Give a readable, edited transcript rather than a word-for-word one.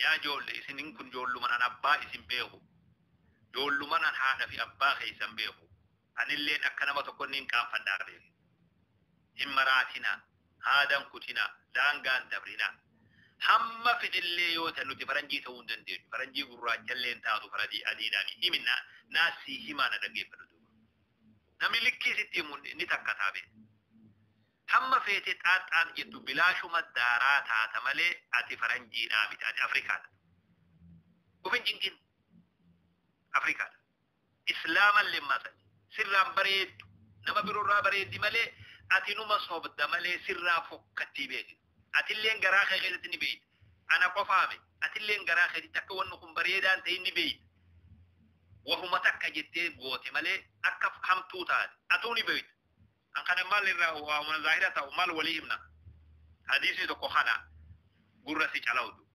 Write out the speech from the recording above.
Yaa joolle, isinin kun joolluman an abbaa isin beeku, joolluman an haadha fi abbaa keessan beeku. Anilleen akka nama tokko niin qaanfadhaa beeku. Hin maraatinaa, haadan kutinaa, daangaan dabrinaa. Hamma fedhillee yoo ta'e nuti faranjii ta'uu hin dandeenyu. Faranjii gurraachallee hin taatu, faranjii adiidhaan himinaa naasii himaa na dhaggeeffadhu duuba. Namni likkii sitti himu ni takka taabee. Hamma feete xaaxxaat jettu bilaashuma daaraa taata malee ati faranjiidhaa miti, ati Afrikaadha. Uf hin cinqin. Afrikaadha. Islaamallee masali. Sirraan bareeddu. Nama biroorraa bareeddi malee ati numa sobda malee sirraa fokkattii beeki. Atilleen garaa kee keessatti ni beeyta. Ana qofaame atilleen garaa keetitti akka wanni kun bareedaan ta'in ni beeyta. Wahuma takka jettee goote malee akka hamtuu taate. Atuu ni beeyta. An kana maal irraa waamuna zaahira ta'u maal walii himna. Hadiisni tokko kana gurra si calawdu.